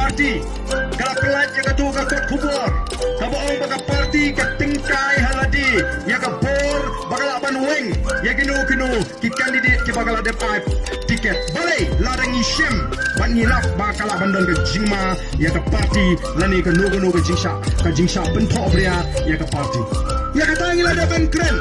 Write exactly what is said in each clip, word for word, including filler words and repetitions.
party ka la pyllait ïa kato ka kot khubor kaba ong ba ka party ka tyngkai ha lade ïa ka bor ba ka lah ban weng ïa kino kino ki candidate kiba ka la dep ai tiket. Balei lada ngi shem ban ngi lap ba ka lah ban don ka jingma ïa ka party lane kano kano ka jingshah, ka jingshah pynthohbria ïa ka party. Ïa kata ngi la dep ban kren.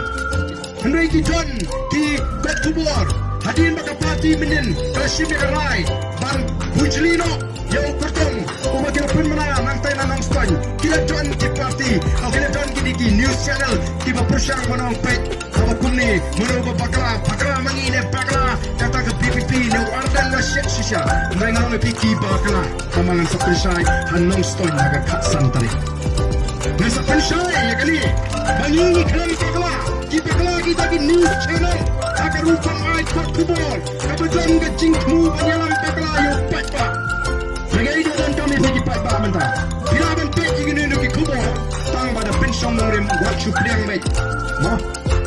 Hynrei ki don ki kot khubor hadien ba ka party mynnin ka la shim ïa ka rai ban bujli noh ïa u kyrtong uba ki la pynbna nangtai na Nongstoiñ. Ki la don ki party, oh, ki la don kine ki news channel kiba pyrshang ban ong peit haba kumne, mano ba bakla, bakla ma ngi ne bakla, kata ka V P P ne u Ardent la shet shisha. Hynrei nga ong ïa phi ki bakla. Tangba ngan sa pynshai ha Nongstoiñ ha ka khatsan tarik. Ngan sa pynshai ïa kane ba ngi ngi khlem bakla. Ki bakla kita ki news channel ha ka rukom ai kot khubor kaba don ka jingthmu ban ïalam bakla ïa u paidbah. Lada ngi don kam ïa ki paidbah mynta, phi lah ban peit ïa kine ki khubor. Tangba da pynshong nongrim, wat shu pdiang beit. Mo,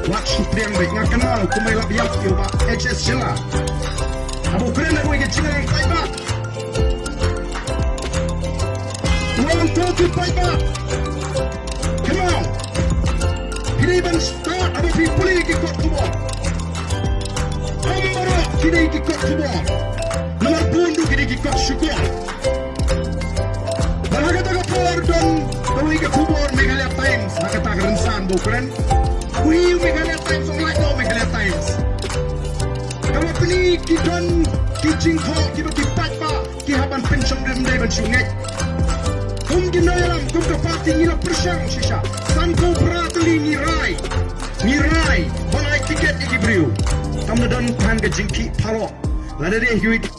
wat shu pdiang beit. Nga kynmaw kumba i lap ïap ïa u Bah H S Shylla haba u kren ha kawei ka jingïalang paidbah. Wan to ki paidbah. Kynmaw, phi dei ban stad haba phi pule ki kot khubor. Ym baroh ki dei ki kot khubor. Namar bun ruh ki dei ki kot shukor. Bad ha kata ka por don kawei ka khubor Meghalaya Times, ha kata ka rynsan ba u kren. Uei u Meghalaya Times, ong lait noh Meghalaya Times. Kaba pyni ki don ki jingthoh kiba ki paidbah ki hap ban pynshong rim dei ban shu ngeit. Kum ki nongïalam, kum ka party ngi la pyrshang shisha. Sanphew phra tylli ngi rai. Ngi rai ban ai tiket ïa ki briew. Tang da don tang ka jingkhih pharok. Lada dei kiwei ki